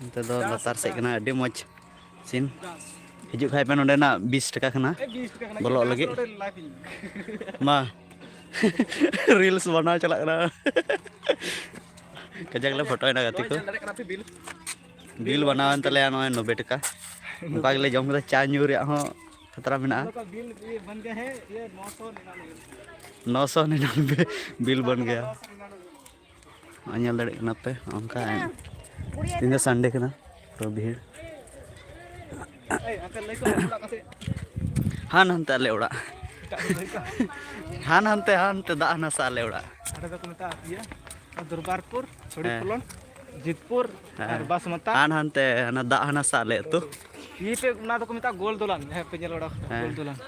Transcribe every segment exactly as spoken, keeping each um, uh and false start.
ᱱᱚᱛᱮ ᱫᱚ ᱞᱟᱛᱟᱨ ᱥᱮᱫ ᱠᱟᱱᱟ, ᱟᱹᱰᱤ ᱢᱚᱡᱽ ᱥᱤᱱ᱾ ᱦᱤᱡᱩᱜ ᱠᱷᱟᱡ ᱯᱮ, ᱱᱚᱸᱰᱮᱱᱟᱜ ᱵᱤᱥ ᱴᱟᱠᱟ ᱠᱟᱱᱟ ᱵᱚᱞᱚᱜ ᱞᱟᱹᱜᱤᱫ᱾ ᱢᱟ, ᱨᱤᱞᱥ ᱵᱮᱱᱟᱣ ᱪᱟᱞᱟᱜ ᱠᱟᱱᱟ᱾ ᱠᱟᱡᱟᱠ ᱞᱮ ᱯᱷᱳᱴᱳᱭᱮᱱᱟ ᱜᱟᱛᱮ ᱠᱚ᱾ ᱵᱤᱞ ᱵᱮᱱᱟᱣᱮᱱ ᱛᱟᱞᱮᱭᱟ ᱱᱚᱜᱼᱚᱭ ᱱᱚᱵᱵᱳᱭ ᱴᱟᱠᱟ᱾ ᱚᱱᱠᱟ ᱜᱮᱞᱮ ᱡᱚᱢ ᱠᱮᱫᱟ ᱪᱟ ᱧᱩ ᱨᱮᱭᱟᱜ ᱦᱚᱸ ᱠᱷᱟᱛᱨᱟ ᱢᱮᱱᱟᱜᱼᱟ᱾ ᱱᱚᱥᱚ ᱱᱤᱨᱟᱱᱚᱵᱵᱳᱭ ᱵᱤᱞ ᱵᱚᱱ ᱜᱮᱭᱟ᱾ ᱱᱚᱜᱼᱚᱭ ᱧᱮᱞ ᱫᱟᱲᱮᱭᱟᱜ ᱠᱟᱱᱟ ᱯᱮ ᱚᱱᱠᱟ᱾ ᱛᱮᱦᱮᱧ ᱫᱚ ᱥᱟᱱᱰᱮ ᱠᱟᱱᱟ, ᱛᱚ ᱵᱷᱤᱲ᱾ ᱦᱟᱱ ᱦᱟᱱᱛᱮ ᱟᱞᱮ ᱚᱲᱟᱜ᱾ ᱦᱟᱱ ᱦᱟᱱᱛᱮ, ᱦᱟᱱᱛᱮ ᱫᱟᱜ ᱦᱟᱱᱟ ᱥᱟ ᱟᱞᱮ ᱚᱲᱟᱜ᱾ ᱟᱞᱮ ᱫᱚᱠᱚ ᱢᱮᱛᱟᱜᱼᱟ ᱤᱭᱟᱹ, ᱫᱩᱨᱵᱟᱨᱯᱩᱨ, ᱪᱷᱚᱲᱤ ᱦᱮᱸ᱾ ᱯᱷᱚᱞᱚᱱ, ᱡᱤᱛᱯᱩᱨ ᱟᱨ ᱦᱮᱸ᱾ ᱵᱟᱥᱢᱟᱛᱟ᱾ ᱦᱟᱱ ᱦᱟᱱᱛᱮ ᱦᱟᱱᱟ ᱫᱟᱜ ᱦᱟᱱᱟ ᱥᱟ ᱟᱞᱮ ᱟᱹᱛᱩ᱾ ᱤᱭᱟᱹ ᱯᱮ, ᱚᱱᱟ ᱫᱚᱠᱚ ᱢᱮᱛᱟᱜᱼᱟ ᱜᱳᱞ ᱫᱚᱞᱟᱱ, ᱡᱟᱦᱟᱸ ᱯᱮ ᱧᱮᱞ ᱵᱟᱲᱟ ᱠᱟᱫᱟ, ᱦᱮᱸ᱾ ᱜᱳᱞ ᱫᱚᱞᱟᱱ᱾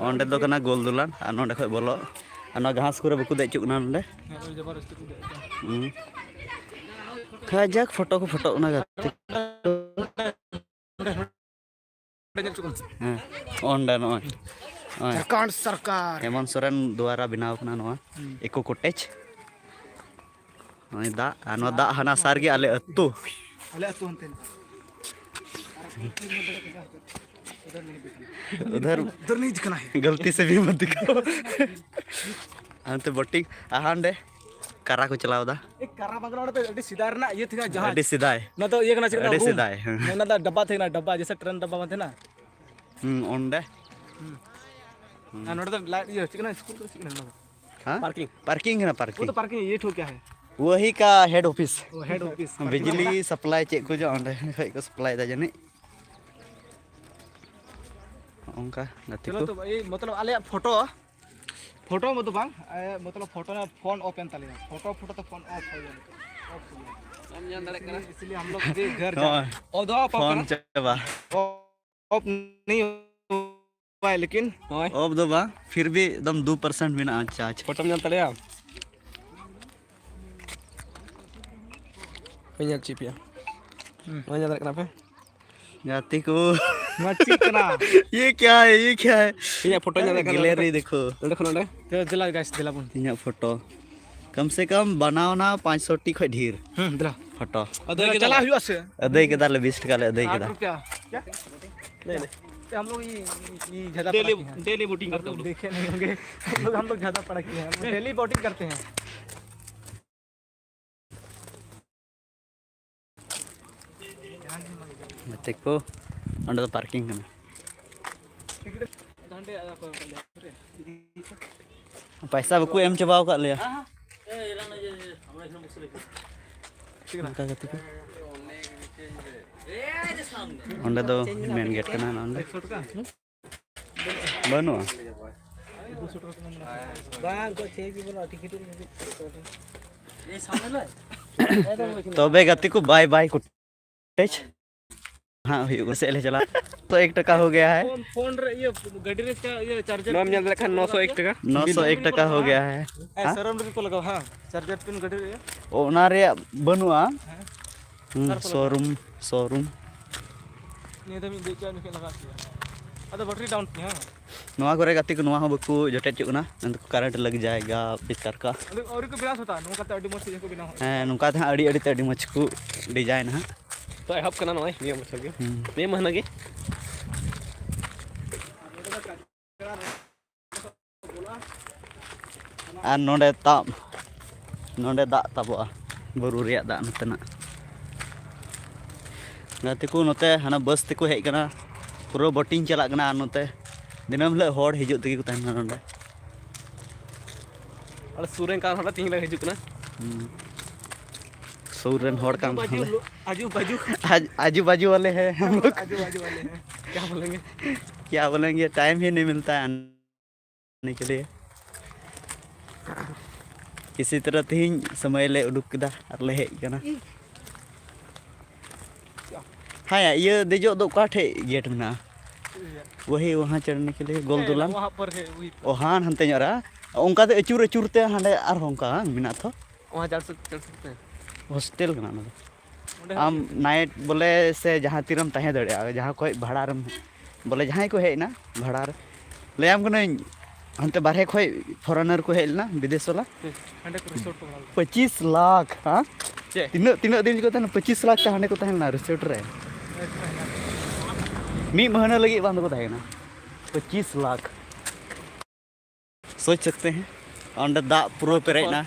ᱚᱸᱰᱮ ᱫᱚ ᱠᱟᱱᱟ ᱜᱳᱞ ᱫᱚᱞᱟᱱ, ᱟᱨ ᱱᱚᱸᱰᱮ ᱠᱷᱚᱡ ᱵᱚᱞᱚᱜ, ᱟᱨ ᱱᱚᱣᱟ ᱜᱷᱟᱥ ᱠᱚᱨᱮ ᱵᱟᱠᱚ ᱫᱮᱡ ᱦᱚᱪᱚᱜ ᱠᱟᱱᱟ ᱱᱚᱸᱰᱮ᱾ ᱦᱮᱸ, ᱳᱭ ᱡᱟᱵᱚᱨ ᱡᱚᱥᱛᱤ ᱠᱚ ᱫᱮᱡ ᱟᱠᱟᱱᱟ᱾ ᱦᱩᱸ᱾ ᱠᱟᱡᱟᱠ ᱯᱷᱳᱴᱳ ᱠᱚ ᱯᱷᱳᱴᱳᱜ ᱠᱟᱱᱟ ᱜᱟᱛᱮ᱾ ᱦᱮᱸ, ᱚᱸᱰᱮ ᱱᱚᱜᱼᱚᱭ, ᱱᱚᱜᱼᱚᱭ᱾ ᱡᱷᱟᱲᱠᱷᱚᱸᱰ ᱥᱚᱨᱠᱟᱨ᱾ ᱦᱮᱢᱚᱱᱛ ᱥᱚᱨᱮᱱ ᱫᱩᱣᱟᱨᱟ ᱵᱮᱱᱟᱣ ᱠᱟᱱᱟ ᱱᱚᱣᱟ ᱦᱩᱸ᱾ ᱤᱠᱳ ᱠᱚᱴᱮᱡᱽ᱾ ᱱᱚᱜᱼᱚᱭ ᱫᱟᱜ, ᱟᱨ ᱱᱚᱣᱟ ᱫᱟᱜ ᱦᱟᱱᱟ ᱥᱟᱨ ᱜᱮ ᱟᱞᱮ ᱟᱹᱛᱩ᱾ ᱟᱞᱮ ᱟᱹᱛᱩ ᱦᱟᱱᱛᱮ ᱱᱟᱠᱷᱟ᱾ ᱩᱫᱷᱟᱨ ᱩᱫᱷᱟᱨ ᱱᱤᱡ ᱠᱟᱱᱟ᱾ ᱜᱟᱞᱛᱤ ᱥᱮ ᱵᱷᱤ ᱢᱚᱛ ᱫᱤᱠᱷᱟᱣ᱾ ᱦᱟᱱᱛᱮ ᱵᱳᱴᱤᱝ, ᱟᱨ ᱦᱟᱸᱰᱮ ᱠᱟᱨᱟ ᱠᱚ ᱪᱟᱞᱟᱣ ᱮᱫᱟ᱾ ᱮ, ᱠᱟᱨᱟ ᱵᱟᱝᱞᱟ ᱚᱸᱰᱮ ᱫᱚ ᱟᱹᱰᱤ ᱥᱮᱫᱟᱭ ᱨᱮᱱᱟᱜ ᱤᱭᱟᱹ ᱛᱟᱦᱮᱸ ᱠᱟᱱᱟ, ᱡᱟᱦᱟᱡᱽ᱾ ᱟᱹᱰᱤ ᱥᱮᱫᱟᱭ᱾ ᱚᱱᱟ ᱫᱚ ᱤᱭᱟᱹ ᱠᱟᱱᱟ, ᱪᱮᱫ ᱠᱟᱱᱟ, ᱟᱹᱰᱤ ᱨᱩᱢ᱾ ᱥᱮᱫᱟᱭ, ᱦᱮᱸ᱾ ᱚᱱᱟ ᱫᱚ ᱰᱟᱵᱵᱟ ᱛᱟᱦᱮᱸ ᱠᱟᱱᱟ, ᱰᱟᱵᱵᱟ, ᱡᱮᱭᱥᱮ ᱴᱨᱮᱱ ᱰᱟᱵᱵᱟ ᱵᱟᱝ ᱛᱟᱦᱮᱱᱟ? ᱦᱩᱸ, ᱚᱸᱰᱮ᱾ ᱦᱩᱸ᱾ ᱟᱨ ᱱᱚᱰᱮ ᱫᱚ ᱞᱟᱭᱤᱴ ᱤᱭᱟᱹ ᱪᱮᱫ ᱠᱟᱱᱟ, ᱥᱠᱩᱞ ᱠᱚ ᱪᱮᱫ ᱠᱟᱱᱟ ᱱᱚᱰᱮ ᱫᱚ? ᱦᱮᱸ? ᱯᱟᱨᱠᱤᱝ᱾ ᱯᱟᱨᱠᱤᱝ ᱠᱟᱱᱟ, ᱯᱟᱨᱠᱤᱝ᱾ ᱯᱟᱨᱠᱤᱝ ᱤᱭᱟᱹ ᱴᱷᱩᱠ ᱠᱮᱭᱟ ᱦᱮ᱾ ᱣᱟᱦᱤ ᱠᱟ ᱦᱮᱰ ᱚᱯᱷᱤᱥ᱾ ᱚ, ᱦᱮᱰ ᱚᱯᱷᱤᱥ᱾ ᱵᱤᱡᱽᱞᱤ ᱥᱟᱯᱞᱟᱭ ᱪᱮᱫ ᱠᱚ ᱪᱚ ᱚᱸᱰᱮ ᱠᱷᱚᱡ ᱠᱚ ᱥᱟᱯᱞᱟᱭ ᱮᱫᱟ ᱡᱟᱹᱱᱤᱡ᱾ ᱚᱱᱠᱟ ᱜᱟᱛᱮ ᱪᱚᱞᱚ ᱠᱚ᱾ ᱛᱚ ᱵᱷᱟᱭ, ᱢᱚᱛᱞᱚᱵ ᱟᱞᱮᱭᱟᱜ ᱯᱷᱳᱴᱳ, ᱯᱷᱳᱴᱳ ᱢᱚᱛᱞᱚᱵ ᱵᱟᱝ, ᱮ, ᱢᱚᱛᱞᱚᱵ ᱯᱷᱳᱴᱳ ᱨᱮ ᱯᱷᱳᱱ ᱚᱯᱷ ᱮᱱ ᱛᱟᱞᱮᱭᱟ᱾ ᱯᱷᱳᱴᱳ, ᱯᱷᱳᱴᱳ ᱛᱮ ᱯᱷᱳᱱ ᱚᱯᱷ ᱦᱩᱭ ᱮᱱ᱾ ᱚᱯᱷ ᱦᱩᱭ ᱮᱱ᱾ ᱵᱟᱢ ᱧᱮᱞ ᱫᱟᱲᱮᱭᱟᱜ ᱠᱟᱱᱟ᱾ ᱤᱥᱞᱤᱭᱮ ᱦᱟᱢ ᱞᱳᱜ ᱵᱷᱤ ᱜᱷᱟᱨ ᱡᱟ ᱨᱮ ᱦᱮ᱾ ᱦᱳᱭ᱾ ᱚᱯᱷ ᱫᱚ ᱚᱯᱷ ᱯᱷᱳᱱ ᱠᱟᱱᱟ᱾ ᱪᱟᱵᱟ᱾ ᱚᱯᱷ ᱱᱟᱦᱤ ᱦᱩᱣᱟ ᱦᱮ, ᱞᱮᱠᱤᱱ ᱱᱚᱜᱼᱚᱭ᱾ ᱚᱯᱷ ᱫᱚ ᱵᱟᱝ, ᱯᱷᱤᱨ ᱵᱷᱤ ᱮᱠᱫᱚᱢ ᱫᱩ ᱯᱟᱨᱥᱮᱱᱴ ᱢᱮᱱᱟᱜᱼᱟ ᱪᱟᱨᱡᱽ᱾ ᱯᱷᱳᱴᱳᱢ ᱧᱮᱞ ᱫᱟᱲᱮᱭᱟᱜᱼᱟ? ᱵᱟᱹᱧ ᱧᱮᱞ ᱦᱚᱪᱚᱭᱮᱫ ᱯᱮᱭᱟ᱾ ᱦᱩᱸ᱾ ᱱᱚᱜᱼᱚᱭ ᱧᱮᱞ ᱫᱟᱲᱮᱭᱟᱜ ᱠᱟᱱᱟ ᱯᱮ? ᱜᱟᱛᱮ ᱠᱚ᱾ ᱱᱚᱣᱟ ᱪᱮᱫ ᱠᱟᱱᱟ? ᱤᱭᱮ ᱠᱭᱟ ᱦᱮ? ᱤᱭᱮ ᱠᱭᱟ ᱦᱮ? ᱤᱧᱟᱹᱜ ᱯᱷᱳᱴᱳ ᱧᱮᱞ ᱫᱟᱲᱮᱭᱟᱜ ᱠᱟᱱᱟ ᱜᱮᱞᱟᱨᱤ ᱱᱚᱰᱮ ᱠᱷᱚᱱ? ᱫᱮᱠᱷᱳ᱾ ᱱᱚᱰᱮ ᱠᱷᱚᱱ ᱱᱚᱰᱮ᱾ ᱫᱮᱞᱟ, ᱫᱮᱞᱟ, guys, ᱫᱮᱞᱟ ᱵᱚᱱ᱾ ᱤᱧᱟᱹᱜ ᱯᱷᱳᱴᱳ᱾ ᱠᱚᱢ ᱥᱮ ᱠᱚᱢ ᱵᱟᱱᱟᱣ ᱱᱟ ᱯᱟᱸᱪᱥᱚ ᱴᱤ ᱠᱷᱚᱡ ᱰᱷᱮᱨ᱾ ᱦᱩᱸ, ᱫᱮᱞᱟ᱾ ᱯᱷᱳᱴᱳ᱾ ᱟᱹᱫᱟᱹᱭ ᱠᱮᱫᱟ ᱪᱟᱞᱟᱜ ᱞᱮ᱾ ᱦᱩᱭᱩᱜᱼᱟ ᱥᱮ? ᱟᱹᱫᱟᱹᱭ ᱠᱮᱫᱟᱞᱮ, ᱵᱤᱥ ᱴᱟᱠᱟ ᱞᱮ ᱟᱹᱫᱟᱹᱭ ᱠᱮᱫᱟ᱾ ᱟᱴ ᱨᱩᱯᱤᱭᱟ᱾ ᱠᱭᱟ? नहीं, नहीं। हम लोग ये, ये ज्यादा डेली, पढ़ा किए हैं। डेली बोटिंग आप करते लोग लोग। देखे नहीं होंगे। हम लोग, हम लोग ज्यादा पढ़ा किए हैं। हम लोग डेली बोटिंग करते हैं। ᱜᱟᱛᱮ ᱠᱚ, ᱚᱸᱰᱮ ᱫᱚ ᱯᱟᱨᱠᱤᱝ ᱠᱟᱱᱟ᱾ ᱯᱟᱭᱥᱟ ᱵᱟᱠᱚ ᱮᱢ ᱪᱟᱵᱟᱣ ᱟᱠᱟᱫ ᱞᱮᱭᱟ᱾ ᱚᱱᱠᱟ ᱠᱟᱛᱮ ᱠᱚ, ᱚᱸᱰᱮ ᱫᱚ ᱢᱮᱱ ᱜᱮᱴ ᱠᱟᱱᱟ ᱱᱚᱸᱰᱮ᱾ ᱵᱟᱹᱱᱩᱜᱼᱟ᱾ ᱵᱟᱝ, ᱠᱚ ᱪᱮᱫ ᱜᱮ ᱵᱟᱹᱱᱩᱜᱼᱟ, ᱴᱤᱠᱤᱴ ᱛᱚᱵᱮ ᱜᱟᱛᱮ ᱠᱚ, ᱵᱟᱭ ᱵᱟᱭ ᱠᱚᱴᱮᱡ᱾ ᱦᱟᱸᱜ ᱦᱩᱭᱩᱜ ᱥᱮᱫ ᱞᱮ ᱪᱟᱞᱟᱜ᱾ ᱛᱚ ᱮᱠ ᱴᱟᱠᱟ ᱦᱳ ᱜᱟᱭᱟ ᱦᱟᱭ᱾ ᱯᱷᱳᱱ, ᱯᱷᱳᱱ ᱨᱮ ᱤᱭᱟᱹ ᱜᱟᱹᱰᱤ ᱨᱮ ᱪᱟ-, ᱤᱭᱟᱹ ᱪᱟᱨᱡᱟᱨ ᱱᱚᱣᱟᱢ ᱯᱤᱱ ᱧᱮᱞ ᱫᱟᱲᱮᱭᱟᱜ ᱠᱷᱟᱱ ᱱᱚᱥᱚ ᱮᱠ ᱴᱟᱠᱟ᱾ ᱱᱚᱥᱚ ᱮᱠ ᱴᱟᱠᱟ ᱦᱳ ᱜᱟᱭᱟ ᱦᱟᱭ᱾ ᱦᱮᱸ, ᱦᱮᱸ? ᱥᱟᱨᱟᱢ ᱨᱮᱜᱮ ᱠᱚ ᱞᱟᱜᱟᱣᱟ, ᱦᱮᱸ, ᱪᱟᱨᱡᱟᱨ ᱯᱤᱱ ᱜᱟᱹᱰᱤ ᱨᱮ᱾ ᱚᱱᱟ ᱨᱮᱭᱟᱜ ᱵᱟᱹᱱᱩᱜᱼᱟ᱾ ᱦᱮᱸ᱾ ᱦᱩᱸ, ᱚᱠᱟ ᱨᱮᱠᱚ ᱞᱟᱜᱟᱣᱟ? ᱥᱳᱨᱩᱢ, ᱥᱳᱨᱩᱢ᱾ ᱱᱤᱭᱟᱹ ᱫᱚ ᱢᱤᱫ ᱫᱮᱡ ᱪᱟᱜ ᱡᱚᱠᱷᱮᱡ ᱞᱟᱜᱟᱣ ᱦᱚᱪᱚᱭᱟ᱾ ᱟᱫᱚ ᱵᱮᱴᱨᱤ ᱰᱟᱣᱩᱱ ᱛᱤᱧᱟ, ᱦᱮᱸ? ᱱᱚᱣᱟ ᱠᱚᱨᱮ ᱜᱟᱛᱮ ᱠᱚ ᱱᱚᱣᱟ ᱦᱚᱸ ᱵᱟᱠᱚ ᱡᱚᱴᱮᱫ ᱦᱚᱪᱚᱜ ᱠᱟᱱᱟ, ᱢᱮᱱ ᱫᱟᱠᱚ ᱠᱟᱨᱮᱱᱴ ᱞᱟᱜ ᱡᱟᱭᱜᱟ ᱵᱮᱠᱟᱨ ᱠᱟ᱾ ᱟᱹᱣᱨᱤ, ᱟᱹᱣᱨᱤ ᱠᱚ ᱵᱮᱱᱟᱣ ᱥᱟᱹᱛᱟ, ᱱᱚᱝᱠᱟ ᱛᱮ ᱟᱹᱰᱤ ᱢᱚᱡᱽ ᱪᱮᱫ ᱠᱚ ᱵᱮᱱᱟᱣ᱾ ᱦᱮᱸ, ᱱᱚᱝᱠᱟ ᱛᱮ ᱦᱟᱸᱜ ᱟᱹᱰᱤ, ᱟᱹᱰᱤ ᱛᱮ ᱟᱹᱰᱤ ᱢᱚᱡᱽ ᱠᱚ ᱰᱤᱡᱟᱭᱤᱱ ᱦᱟᱸᱜ᱾ ᱛᱚ ᱮᱦᱚᱵ ᱠᱟᱱᱟ ᱱᱚᱜᱼᱚᱭ ᱱᱤᱭᱟᱹ ᱵᱚᱪᱷᱚᱨ ᱜᱮ, ᱦᱩᱸ᱾ ᱱᱤᱭᱟᱹ ᱢᱟᱹᱦᱱᱟᱹ ᱜᱮ᱾ ᱟᱨ ᱱᱚᱰᱮ ᱛᱟᱵ, ᱱᱚᱰᱮ ᱫᱟᱜ ᱛᱟᱵᱚᱜᱼᱟ, ᱵᱩᱨᱩ ᱨᱮᱭᱟᱜ ᱫᱟᱜ ᱱᱚᱛᱮᱱᱟᱜ᱾ ᱜᱟᱛᱮ ᱠᱚ ᱱᱚᱛᱮ ᱦᱟᱱᱟ ᱵᱟᱥ ᱛᱮᱠᱚ ᱦᱮᱡ ᱠᱟᱱᱟ, ᱯᱩᱨᱟᱹ ᱵᱳᱴᱤᱝ ᱪᱟᱞᱟᱜ ᱠᱟᱱᱟ᱾ ᱟᱨ ᱱᱚᱛᱮ ᱫᱤᱱᱟᱹᱢ ᱦᱤᱞᱳᱜ ᱦᱚᱲ ᱦᱤᱡᱩᱜ ᱛᱮᱜᱮ ᱠᱚ ᱛᱟᱦᱮᱱ ᱠᱟᱱᱟ ᱱᱚᱰᱮ᱾ ᱟᱞᱮ ᱥᱩᱨ ᱨᱮᱱ ᱠᱟᱱ ᱦᱚᱲ ᱛᱤᱧ ᱞᱮ ᱦᱤᱡᱩᱜ ᱠᱟᱱᱟ᱾ ᱦᱩᱸ᱾ ᱥᱩᱨ ᱨᱮᱱ ᱦᱚᱲ ᱠᱟᱱ ᱟᱡᱩ ᱵᱟᱡᱩ ᱛᱟᱦᱚᱞᱮ᱾ ᱞᱳ-, ᱟᱡᱩ ᱵᱟᱡᱩ᱾ ᱟᱡ-, ᱟᱡᱩ ᱵᱟᱡᱩ ᱣᱟᱞᱮ ᱦᱮᱸ ᱦᱟᱢ ᱞᱳᱜ᱾ ᱟᱡᱩ ᱵᱟᱡᱩ ᱣᱟᱞᱮ ᱦᱮᱸ᱾ ᱠᱭᱟ ᱵᱚᱞᱮᱸᱜᱮ? ᱠᱭᱟ ᱵᱚᱞᱮᱸᱜᱮ? ᱴᱟᱭᱤᱢ ᱦᱤ ᱱᱟᱦᱤ ᱢᱤᱞᱛᱟ ᱦᱟᱭ ᱟᱱᱮ ᱠᱮ ᱞᱤᱭᱮ᱾ ᱤᱥᱤ ᱛᱟᱨᱟᱦ ᱛᱮᱦᱮᱧ ᱥᱚᱢᱚᱭ ᱞᱮ ᱩᱰᱩᱠ ᱠᱮᱫᱟ ᱟᱨ ᱞᱮ ᱦᱮᱡ ᱠᱟᱱᱟ᱾ ᱦᱮᱸ, ᱤᱭᱟᱹ ᱫᱮᱡᱚᱜ ᱫᱚ ᱚᱠᱟ ᱴᱷᱮᱡ ᱜᱮᱴ ᱢᱮᱱᱟᱜᱼᱟ? ᱤᱭᱟᱹ᱾ ᱣᱟᱦᱤ ᱣᱟᱦᱟᱸ ᱪᱚᱲᱱᱮ ᱠᱮ ᱞᱤᱭᱮ ᱜᱳᱞ ᱦᱮᱸ, ᱫᱩᱞᱟᱱ? ᱣᱟᱦᱟᱸ ᱯᱚᱨ ᱦᱮ, ᱣᱟᱦᱤ ᱯᱚᱨ᱾ ᱚ, ᱦᱟᱱ ᱦᱟᱱᱛᱮ ᱧᱚᱜ ᱨᱮ᱾ ᱚᱱᱠᱟ ᱛᱮ ᱟᱹᱪᱩᱨ ᱟᱹᱪᱩᱨ ᱛᱮ ᱦᱟᱸᱰᱮ ᱟᱨᱦᱚᱸ ᱚᱱᱠᱟ ᱵᱟᱝ ᱢᱮᱱᱟᱜᱼᱟ ᱛᱚ? ᱚ, ᱦᱟᱸ, ᱪᱟᱨᱥᱚ, ᱪᱟᱨᱥᱚ ᱛᱮ᱾ ᱦᱳᱥᱴᱮᱞ ᱠᱟᱱᱟ ᱚᱱᱟ ᱫᱚ᱾ ᱚᱸᱰᱮ ᱟᱢ ᱦᱚᱸ ᱱᱟᱭᱤᱴ ᱵᱚᱞᱮ ᱥᱮ ᱡᱟᱦᱟᱸ ᱛᱤᱨᱮᱢ ᱛᱟᱦᱮᱸ ᱫᱟᱲᱮᱭᱟᱜᱼᱟ, ᱡᱟᱦᱟᱸ ᱠᱷᱚᱡ ᱵᱷᱟᱲᱟ ᱨᱮᱢ, ᱵᱚᱞᱮ ᱡᱟᱦᱟᱸᱭ ᱠᱚ ᱦᱮᱡ ᱮᱱᱟ ᱵᱷᱟᱲᱟ ᱨᱮ, ᱞᱟᱹᱭᱟᱢ ᱠᱟᱹᱱᱟᱹᱧ, ᱦᱟᱱᱛᱮ ᱵᱟᱨᱦᱮ ᱠᱷᱚᱡ ᱯᱷᱚᱨᱮᱱᱟᱨ ᱠᱚ ᱦᱮᱡ ᱞᱮᱱᱟ, ᱵᱤᱫᱮᱥ ᱵᱟᱞᱟ᱾ ᱦᱮᱸ, ᱦᱟᱸᱰᱮ ᱠᱚ ᱨᱤᱥᱳᱨᱴ ᱠᱚ ᱵᱮᱱᱟᱣ ᱞᱮᱫᱟ᱾ ᱯᱚᱸᱪᱤᱥ ᱞᱟᱠᱷ, ᱦᱮᱸ? ᱛᱤᱱᱟᱹᱜ ᱛᱤᱱᱟᱹᱜ ᱫᱤᱱ ᱠᱚ ᱛᱟᱦᱮᱱᱟ? ᱯᱚᱸᱪᱤᱥ ᱞᱟᱠᱷ ᱛᱮ ᱦᱟᱸᱰᱮ ᱠᱚ ᱛᱟᱦᱮᱸ ᱞᱮᱱᱟ ᱨᱤᱥᱳᱨᱴ ᱨᱮ᱾ ᱢᱤᱫ ᱢᱟᱹᱦᱱᱟᱹ ᱞᱟᱹᱜᱤᱫ ᱵᱟᱝ ᱫᱚᱠᱚ ᱛᱟᱦᱮᱸ ᱠᱟᱱᱟ᱾ ᱯᱚᱸᱪᱤᱥ ᱞᱟᱠᱷ᱾ ᱥᱳᱪ ᱥᱟᱠᱛᱮ ᱦᱮᱸ, ᱚᱸᱰᱮ ᱫᱟᱜ ᱯᱩᱨᱟᱹ ᱯᱮᱨᱮᱡ ᱮᱱᱟ᱾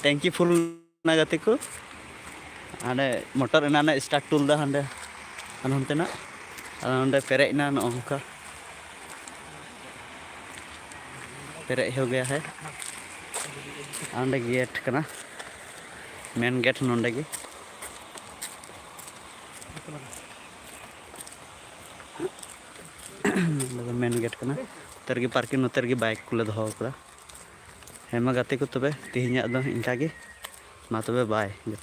ᱴᱮᱝᱠᱤ ᱯᱷᱩᱞ ᱮᱱᱟ ᱜᱟᱛᱮ ᱠᱚ᱾ ᱦᱟᱸᱰᱮ ᱢᱚᱴᱚᱨ ᱮᱱᱟᱱᱮ ᱥᱴᱟᱨᱴ ᱴᱩᱞ ᱫᱟ ᱦᱟᱸᱰᱮ, ᱟᱨ ᱱᱚᱱᱛᱮᱱᱟᱜ, ᱟᱨ ᱱᱚᱸᱰᱮ ᱯᱮᱨᱮᱡ ᱮᱱᱟ ᱱᱚᱜᱼᱚ ᱱᱚᱝᱠᱟ᱾ ᱯᱮᱨᱮᱡ ᱦᱚ ᱜᱮᱭᱟ ᱦᱮ᱾ ᱟᱨ ᱱᱚᱸᱰᱮ ᱜᱮᱴ ᱠᱟᱱᱟ, ᱢᱮᱱ ᱜᱮᱴ ᱱᱚᱸᱰᱮ ᱜᱮ᱾ ᱱᱚᱸᱰᱮ ᱫᱚ ᱢᱮᱱ ᱜᱮᱴ ᱠᱟᱱᱟ᱾ ᱱᱚᱛᱮ ᱨᱮᱜᱮ ᱯᱟᱨᱠᱤᱝ, ᱱᱚᱛᱮ ᱨᱮᱜᱮ ᱵᱟᱭᱤᱠ ᱠᱚᱞᱮ ᱫᱚᱦᱚ ᱠᱟᱫᱟ᱾ ᱦᱮᱸ ᱢᱟ ᱜᱟᱛᱮ ᱠᱚ, ᱛᱚᱵᱮ ᱛᱮᱦᱮᱧᱟᱜ ᱫᱚ ᱤᱱᱠᱟ ᱜᱮ᱾ ᱢᱟ ᱛᱚᱵᱮ ᱵᱟᱭ᱾